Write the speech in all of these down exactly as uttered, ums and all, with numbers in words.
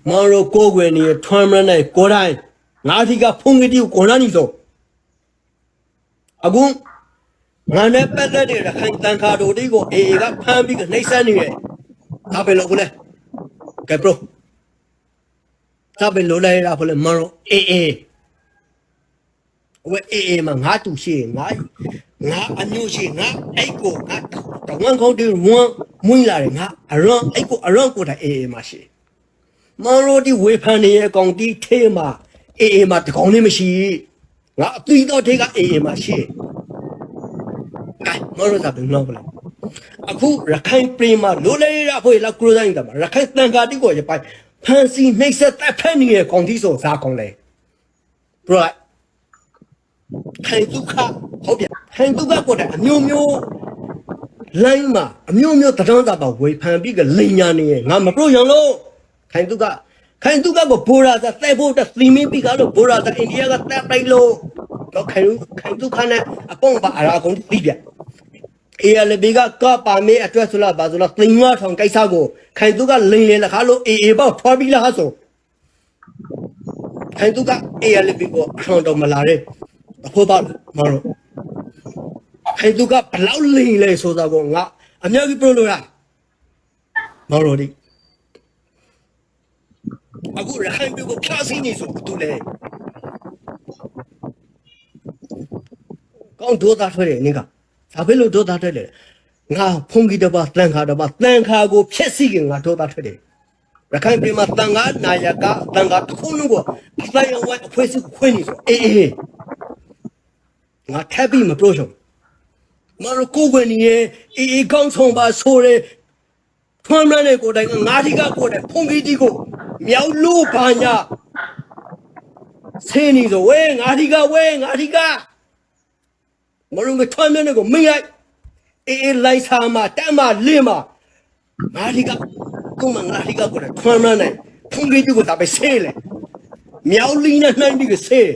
မၢရီကိးကွဲၢ်န့ၣ် ထွဲမၢန့ၣ် ကိုယ်တိုင် ငါးထံက ဖုန်းဂံတံးကို ကိးနၢ်နံၤသိး အခု ငါနဲ့ပတ်သက်တဲ့ ရခိုင်သံဃာတော်တွေကို AA က ဖမ်းပြီး နှိပ်စက်နေတယ်။ ဘာဖြစ်လို့လဲ။ ကဲ bro ဘာဖြစ်လို့လဲ။ ဒါ ဘယ်လိုလဲ။ မၢရီ AA အဝဲ AA မှာ ငါတူရှိ ငါ ငါအမျိုးရှိ ငါအိတ်ကို ငါတဝမ်းခေါင်းတဝမ်းမွေးလာတယ်။ ငါအရင်း အိတ်ကို အရင်းကိုယ်တိုင် AA မှာရှိ။ မၢရီဒီး ဝေဖန်နေတဲ့အကောင် ဒီထဲမှာ AA မှာ တစ်ကောင်လည်းမရှိ။ ငါအသိသောထဲက AA မှာရှိ။ ကဲ မၢရီ ဘာဖြစ်လို့လဲ။ အခု ရခိုင်ပြည်မှာ လွတ်လပ်ရေးအဖွဲ့ လာကြိုးစားနေတာမှာ ရခိုင်သံဃာတွေကို ရပိုင် ဖမ်းဆီးနှိပ်စက်သတ်ဖြတ်နေတဲ့ ကောင်ကြီးဆို ဘာကောင်လဲ။ ဘရို ခိုင်သုခ ဟုတ်ဗျာ ခိုင်သုခကိုယ်တိုင် အမျိုးမျိုး လိုင်းမှာ အမျိုးမျိုး သတင်းစာမှာ ဝေဖန်ပြီးက လိမ်ညာနေရင် ငါမပြောရဘူး။ ခိုင်သုခ ခိုင်သုခကို ဗုဒ္ဓဘာသာ သတ်ဖို့ တသံမင်းပြီးကားလို့ ဗုဒ္ဓဘာသာ အိန္ဒိယက သတ်ပစ်လို့ တော့ ခိုင် ခိုင်သုခနဲ့ အပေါင်းပါ အရာကုန်သိဗျာ။ အေးရလီးဘီက ကပ်ပါမင်းအတွက်ဆိုလား ဘာဆိုလား သိမ်းမွှောင်းထောင်ကိစ္စကို ခိုင်သုခ လိမ်လည်လခါလို့ AA ဘက် ထွက်ပြီးလခါဆို ခိုင်သုခ ALP ကို အခံတော်မလာတဲ့ အဖို့ပါ မတော်။ ခိုင်သုခ ဘယ်လောက်လိမ်လဲဆိုတာကို ငါ အများကြီးပြောလို့ရတယ်။ မတော်ဒီး အခု ရခိုင်ပြည်ကို ဖျက်ဆီးနေဆို ဘယ်သူလဲ။ ကောင်း ဒေါသထွက်တယ် နင်က။ ဘာဖြစ်လို့ ဒေါသထွက်လဲ။ ငါ ဖုန်းဂံတစ်ပါး သံဃာတစ်ပါး သံဃာကို ဖျက်ဆီးရင် ငါ ဒေါသထွက်တယ်။ ရခိုင်ပြည်မှာ သံဃာနာယက သံဃာတစ်ခုလုံးကို အသိုင်းအဝိုင်း အဖွဲ့အစည်းကို ခွဲနေဆို AA ငါ ထပ်ပြီး မပြောချင်ဘူး။ မတော် ကိုးကွယ်နေရဲ့ AA ခေါင်းဆောင်ပါဆိုတဲ့ ထွဲမၢန့ၣ်ကိုယ်တိုင် ငါးထံကကိုယ်တိုင် ဖုန်းဂံတံးကို မြောက်လို့ ဘာညာ ဆဲးနေဆို ဝဲ ငါးထံက ဝဲ ငါးထံက မတော် ထွဲမၢန့ၣ်ကို မင်းလိုက် AA လိုင်စင်မှာ တပ်မလေးမှာ ငါးထံက ကိုယ်မ ငါးထံကကိုယ်တိုင် ထွဲမၢန့ၣ် ဖုန်းဂံတံးကို တၢ်ပဲဆဲးလဲၣ်။ မြောက်လို့ နံၤနံၤကဆဲး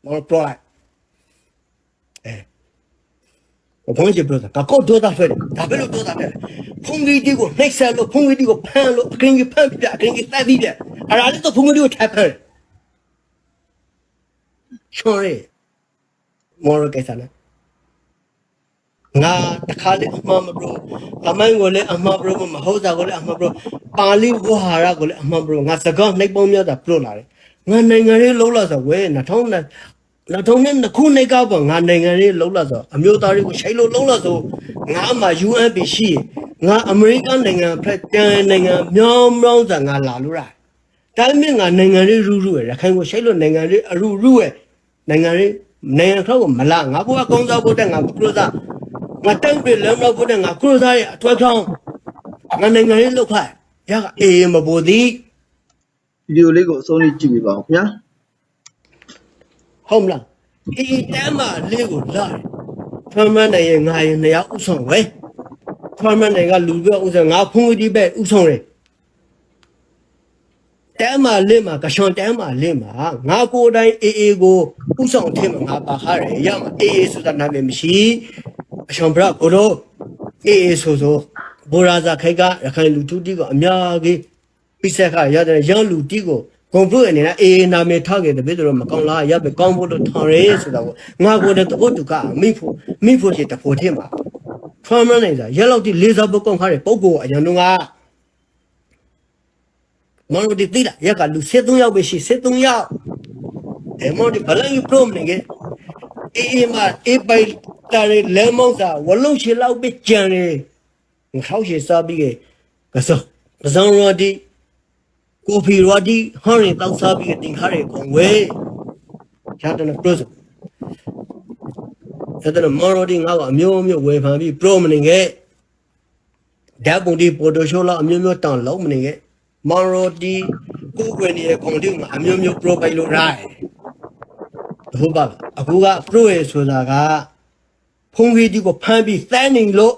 မတော် ပြောလိုက် အဲ ဘုန်းကြီးပြောတာ ကကောက်ဒေါသထွက်တယ်။ ဘာဖြစ်လို့ ဒေါသထွက်လဲ။ ဖုန်းဂံတံးကို နှိပ်စက်လို့ ဖုန်းဂံတံးကို ဖမ်းလို့ အကရင်ကြီး ဖမ်းပြီးပြ အကရင်ကြီး သတ်ပြီးပြ အရာလေးတော့ ဖုန်းဂံတံးကို ထပ်ဖမ်းတယ်။ Sorry မတော် ကိစ္စနဲ့ ငါ တစ်ခါလည်း အမှားမပြော၊ သမိုင်းကိုလည်း အမှားပြော၊ မဟုတ်တာကိုလည်း အမှားပြော၊ ပါဠိဝေါဟာရကိုလည်း အမှားပြော၊ ငါ စကား နှစ်ပေါင်းများစွာ ပြောလာတယ်။ ငါ နိုင်ငံရေး လုပ်လာဆိုဝဲ နှစ်ထောင်နှစ် နှစ်ထောင်နှစ်ခုနှစ်ကပေါ့ ငါ နိုင်ငံရေး လုပ်လာဆို၊ အမျိုးသားရေးကို ရှေ့လို့ လုပ်လာဆို၊ ငါမှာ UNP ရှိ၊ ငါ အမေရိကန်နိုင်ငံ ဖက်ဒရယ်နိုင်ငံ မြောင်းမြောင်းစွာ ငါ လာလို့ရတယ်။ ဒါပေမဲ့ ငါ နိုင်ငံရေး ရူးရူးဝဲ၊ ရခိုင်ကို ရှေ့လို့ နိုင်ငံရေး အရူးရူးဝဲ၊ နိုင်ငံရေး နိုင်ငံခြားကို မလာ၊ ငါ ဘဝ ကောင်းစားဖို့အတွက် ငါ ကြိုးစား၊ ငါ တိုင်းပြည် လွတ်မြောက်ဖို့အတွက် ငါ ကြိုးစားရဲ့ အထွက်ကြောင်း၊ ငါ နိုင်ငံရေး လုပ်ခါ၊ ယက AA မပိုသေး။ ဗီဒီယိုလေးကို အဆုံးထိ ကြည့်ပေးပါဦးခင်ဗျာ။ ဟုတ်မလား။ AA တပ်မလေးကို လာတယ်။ ထွဲမၢန့ၣ်ရယ် ငါရယ် နှစ်ယောက် ဦးဆောင်ဝဲ။ ထွဲမၢန့ၣ်က လူပဲ ဦးဆောင်၊ ငါ ဖုန်းဂံတံးပဲ ဦးဆောင်တယ်။ တပ်မလေးမှာ ကချင်တပ်မလေးမှာ ငါကိုယ်တိုင် AA ကို ဦးဆောင်ထဲမှာ ငါပါထားတယ်။ ရမှာ AA ဆိုတာ နာမည်မရှိ။ အချောင်ပြကိုတော့ AA ဆိုဆို ဗုဒ္ဓဘာသာခေတ်က ရခိုင်လူထုကြီးကို အများကြီး ပိတ်ဆက်ခါရတဲ့ ရန်လူထုကြီးကို ဂုဏ်ပြုတဲ့အနေနဲ့ AA နာမည်ထားခဲ့တဲ့ ဘယ်လိုမှ မကောင်းလား။ ရပဲ ကောင်းဖို့လို့ ထောင်ရဲဆိုတာကို ငါကိုယ်တိုင် သဘောတူခါ မီးဖို မီးဖိုချေတဖိုထဲမှာ ထွဲမၢန့ၣ် ရန်လောက်ထိ လေးစားဖို့ ကောင်းခါတဲ့ ပုဂ္ဂိုလ် အရင်တုန်းက မတော်ဒီး သိလား။ ရက လူ ဆယ့်သုံးယောက်ပဲရှိ၊ ဆယ့်သုံးယောက်။ အဲ မတော်ဒီး ဘယ်လောက်ကြီး ပြောမလဲကဲ။ AA မှာ AA ပိုင်တာတွေ လက်မုတ်စာ ဝလုံးရှည်လောက်ပဲ ကျန်တယ်။ ငါးထောင်ရှည်စားပြီးကဲ ကစား ကစားရတီး ကော်ဖီရတီး ဟင်းတွေ သောက်စားပြီးကဲ တင်ခါတွေ ကုန်ဝဲ။ ရတနာ ပြောဆို ရတနာ မတော်ဒီး ငါက အမျိုးမျိုး ဝေဖန်ပြီး ပြောမနေကဲ။ ဓာတ်ပုံတွေ Photoshop လောက် အမျိုးမျိုး တင်လုပ်မနေကဲ။ မတော်ဒီး ကိုးကွယ်နေတဲ့ ကောင်တွေမှာ အမျိုးမျိုး ပြောပိုင်လို့ရတယ်။ ဟုတ်ပါလား။ အခုက ပြောရဆိုတာက ဖုန်းဂံတံးကို ဖမ်းပြီး သတ်နေလို့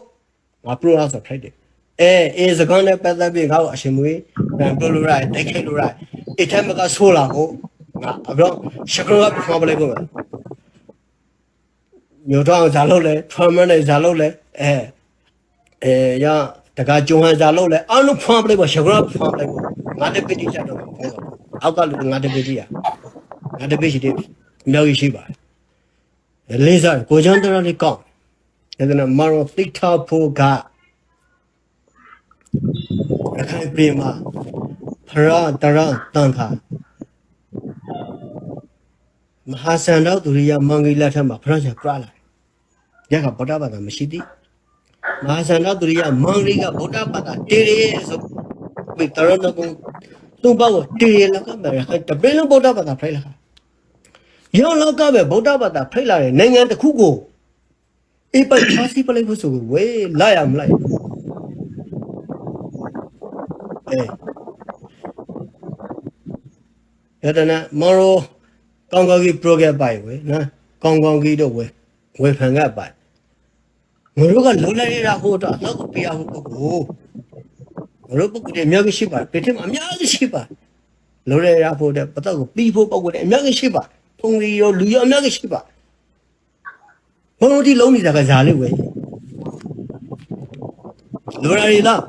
ငါ ပြောရဆို ဖြစ်တယ်။ အဲ အဲ စကားနဲ့ ပတ်သက်ပြီး ငါ့ကို အချိန်မရွေး ပြန်ပြောလို့ရတယ်။ တိုက်ခိုက်လို့ရတယ်။ အဲ ထဲမှာက ဆိုးလာကို ငါ အပြော ရှော့ကရော ပြောပလိုက်ဖို့ပဲ။ မျိုးထွန်းအောင် ဇာတ်လုပ်လဲ၊ ထွန်းမင်းနိုင် ဇာတ်လုပ်လဲ၊ အဲ အဲ ရ တကးကၠိဟန်စၢ်လို့လဲ အနုဖန်ပလဲဘၣ် ရှကရဖန်ပလဲဘၣ် ငါတဘ့ၣ်ဒံးစၢ်ဒီး အောက်ကလူငါတဘ့ၣ်ဒံးယၤ ငါတဘ့ၣ်ရှိဒံး မျီဂံၢ်ရှိဘၣ် လေးစား ကိုယ်ကျမ်းသရၣ်လေးကောင်း အဲ့ဒါနဲ့ မင်းတို့သိထားဖို့က ရခိုင်ပြည်မှာ ဘုရားတရားသံဃာ မဟာစန္ဒသုရိယမင်းကြီးလက်ထက်မှာ ဘုရားဆရာပြလာတယ်။ ယကဗုဒ္ဓဘာသာမရှိသည့် မဟာစန္ဒသုရိယမင်းကြီးကဗုဒ္ဓဘာသာတည်တယ်ဆိုပြီး တရားတော်ကို သူ့ဘက်ကိုတည်တယ် လောကမှာ ရခိုင်တပြည်လုံးဗုဒ္ဓဘာသာဖဲလာ ယင်းလောကပဲဗုဒ္ဓဘာသာဖဲလာတဲ့နိုင်ငံတစ်ခုကို အီးပိုင်ဖျါဆီးပလိုက်ဖို့ဆိုဝဲ လၢယမလဲ အဲ ယတနာ မင်းတို့ ကောင်းကောင်းကြီးပြောခဲ့ပါ ဝဲနော် ကောင်းကောင်းကြီးတော့ဝဲ ဝေဖန်ခဲ့ပါ ငါတို့ကလိုလားရဖို့အတွက် အသီကိုပေးရဖို့ပုဂ္ဂိုလ် ငါတို့ပုဂ္ဂိုလ်တွေအများကြီးရှိပါတယ် ပြည်ထဲမှာအများကြီးရှိပါတယ် လိုလားရဖို့အတွက် ပသီကိုပေးဖို့ပုဂ္ဂိုလ်တွေအများကြီးရှိပါတယ် ဘုန်းကြီးရောလူရောအများကြီးရှိပါတယ် မင်းတို့ဒီလုပ်နေတာက စၢ်လံဝဲ လိုလားရလား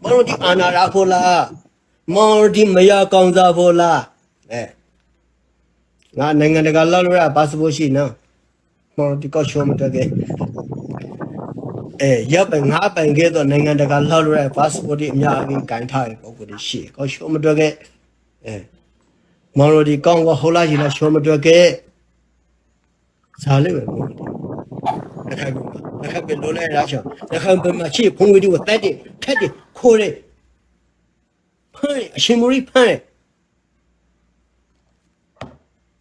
မင်းတို့ဒီအာဏာရဖို့လား မင်းတို့ဒီမယားကောင်းစားဖို့လား အဲ ငါနိုင်ငံတကာလီၤလရာ် passport ရှိနော် မင်းတို့ဒီကောက်လျှော်မတွက်ခင် အဲ ရပ်ပိုင် ငါးပိုင်ကဲ့သို့ နိုင်ငံတကာလီၤလရာ် passport တွေအများကြီးကိုင်ထားတဲ့ပုဂ္ဂိုလ်တွေရှိ ကောက်လျှော်မတွက်ခင် အဲ မင်းတို့ဒီကောင်းကင်ဟိုလာရေလာလျှော်မတွက်ခင် စၢ်လံဝဲ မင်းတို့ဒီ ရခိုင်ပြည်မှာ ရခိုင်ပြည်လိုလားရလျှော် ရခိုင်ပြည်မှာရှိ ဘုန်းကြီးတွေကို သတ်တယ် ဖြတ်တယ် ခိုးတယ် ဖမ်းတယ် အချိန်မရင်းဖမ်းတယ်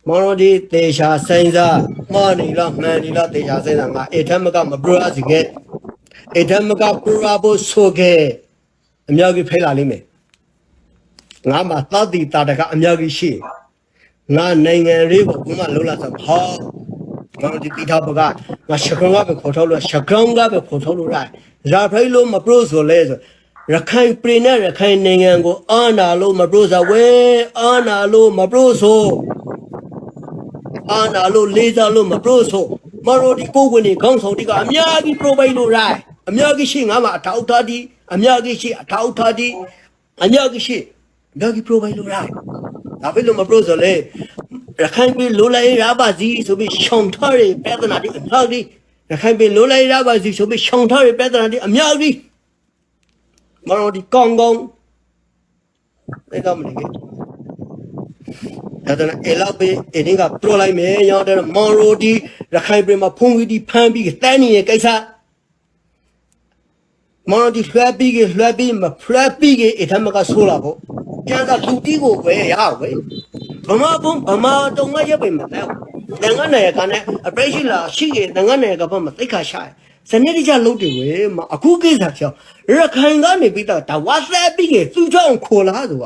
မင်းတို့ဒီသေချာစဉ်းစား မှားနေလား မှန်နေလား သေချာစဉ်းစား ငါ အထက်မက မပြောရစေခဲ့ အထက်မက ပြောရဖို့ဆိုခဲ့ အများကြီးဖဲလာလိမ့်မယ် ငါမှာ သတ်သေသတ်တက အများကြီးရှိ ငါနိုင်ငံရေးကို ဘယ်သူမှ လိုလားစရာမဟုတ် မင်းတို့ဒီသိထားဖို့က ငါ ရှကြုံကပဲ ခေါ်ထုတ်လို့ ရှကြုံကပဲ ခေါ်ထုတ်လို့ရတယ် ဘာဖြစ်လို့ မပြောဆိုလဲဆို ရခိုင်ပြည်နဲ့ ရခိုင်နိုင်ငံကို အာဏာလို့ မပြောဆိုဝဲ အာဏာလို့ မပြောဆို အာဏာလို့ လေးစားလို့ မပြောဆို မင်းတို့ဒီကိုယ်ဝင်နေ ခေါင်းဆောင်တွေက အများကြီး ပြောပိုင်လို့ရတယ် အများကြီးရှိ ငါမှာ အထောက်အထားတွေ အများကြီးရှိ အထောက်အထားတွေ အများကြီးရှိ အများကြီး ပြောပိုင်လို့ရတယ် ဘာဖြစ်လို့ မပြောဆိုလဲ ရခိုင်ပြည်လိုလားရပါစေဆိုပြီး ရှောင်ထားတဲ့ ပြဿနာတွေ အများကြီး ရခိုင်ပြည်လိုလားရပါစေဆိုပြီး ရှောင်ထားတဲ့ ပြဿနာတွေ အများကြီး မင်းတို့ဒီကောင်းကောင်း အဲဒါမနေခဲ့ ဒါတနာ အဲလောက်ပဲ အဲဒင်းက ပြောလိုက်မယ် ရောင်းတယ် မင်းတို့ဒီ ရခိုင်ပြည်မှာ ဘုန်းကြီးတွေ ဖမ်းပြီး သတ်နေတဲ့ကိစ္စ မင်းတို့ဒီ လွှဲပြီးက လွှဲပြီး မလွှဲပြီးက အထက်မက ဆိုးလာဖို့ ကျန်တဲ့လူကြီးကိုပဲ ရဝဲ ဗမာဘုံ ဗမာတုံးက ရပ်ပိုင်မလဲဘူး နိုင်ငံနိုင်ငံကနဲ့ အပြစ်ရှိလား ရှိရဲ့ နိုင်ငံနိုင်ငံက ဘာမှ သိက္ခာချ စနစ်တကျ လုပ်တယ်ဝဲ မ အခုကိစ္စ ပြော ရခိုင်ကနေပြီးတော့ တဝက်သတ်ပြီးက သူကြောင့် ခေါ်လာသူက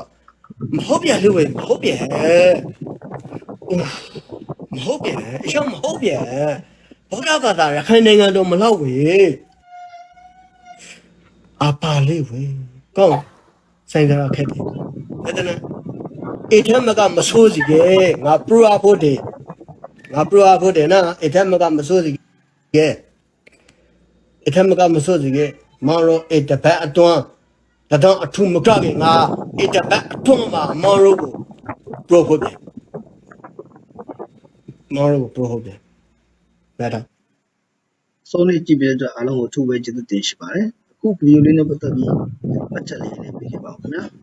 မဟုတ်ပြန်လို့ဝဲ မဟုတ်ပြန် မဟုတ်ပြန် အရှော့ မဟုတ်ပြန် ဗုဒ္ဓဘာသာ ရခိုင်နိုင်ငံတော် မလောက်ဝဲ အပါလေးဝဲ ကောင်း ဆိုင်ကယ်ခက်တယ် အဲ့ဒါနဲ့ အထက်မက မဆိုးစီကဲ ငါ ပြအဖို့တယ် ငါ ပြအဖို့တယ်နော် အထက်မက မဆိုးစီကဲ အထက်မက မဆိုးစီကဲ မင်းတို့ အတပတ်အတွင်း တထောင်အထူးမကခင် ငါ အတပတ်အတွင်းမှာ မင်းတို့ကို ပြောဖို့တယ် မင်းတို့ကို ပြောဖို့တယ် ဘယ်တော့ ဆုံးနေကြည့်ပေးတဲ့အတွက် အားလုံးကို အထူးပဲ ကျေးဇူးတင်ရှိပါတယ်။ အခု video လေးနဲ့ပတ်သက်ပြီး မှတ်ချက်လေး နည်းနည်းပေးခဲ့ပါဦးခင်ဗျာ။